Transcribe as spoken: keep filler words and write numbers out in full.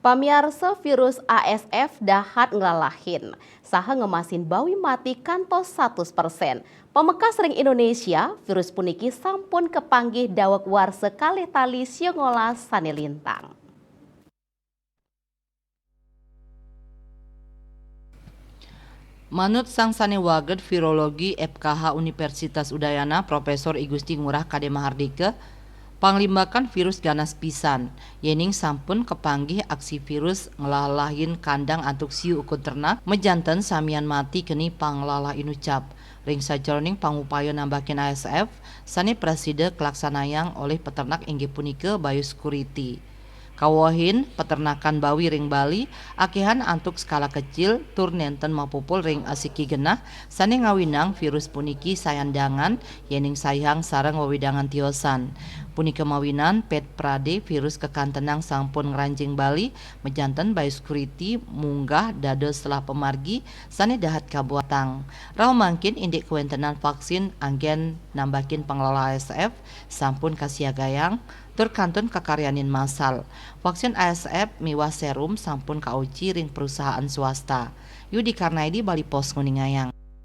Pamiarsa, virus A S F dahat nglalahin saha ngemasin bawi mati kantos satus persen. Pamekas ring Indonesia, virus puniki sampun kapanggih daweg warsa kalih tali sia ngolas sane lintang. Manut sang sane waged virologi F K H Universitas Udayana, Profesor I Gusti Ngurah Kade Mahardika, panglimbakan virus ganas pisan, yening sampun kapanggih aksi virus nglalahin kandang antuk siu ukud ternak, majanten samian mati keni panglalah inucap. Ring sajeroning pangupaya nambakin A S F, sane prasida kalaksanayang olih peternak inggih punika biosecurity. Kawehin peternakan bawi ring Bali akehan antuk skala kecil tur nenten mapupul ring asiki genah sane ngawinang virus puniki sayan dangan yening saihang sareng wewidangan tiosan. Punika mawinan ped prade virus kakantenang sampun ngranjing Bali majanten biosecurity munggah dados telah pamargi sane dahat kabuatang. Rauh mangkin indik kawentenan vaksin anggen nambakin panglalah A S F sampun kasiagayang tur kantun kakaryanin massal. Vaksin A S F miwah serum sampun kauji ring perusahaan swasta. Yudi Karnaidi, Bali Post, nguningayang.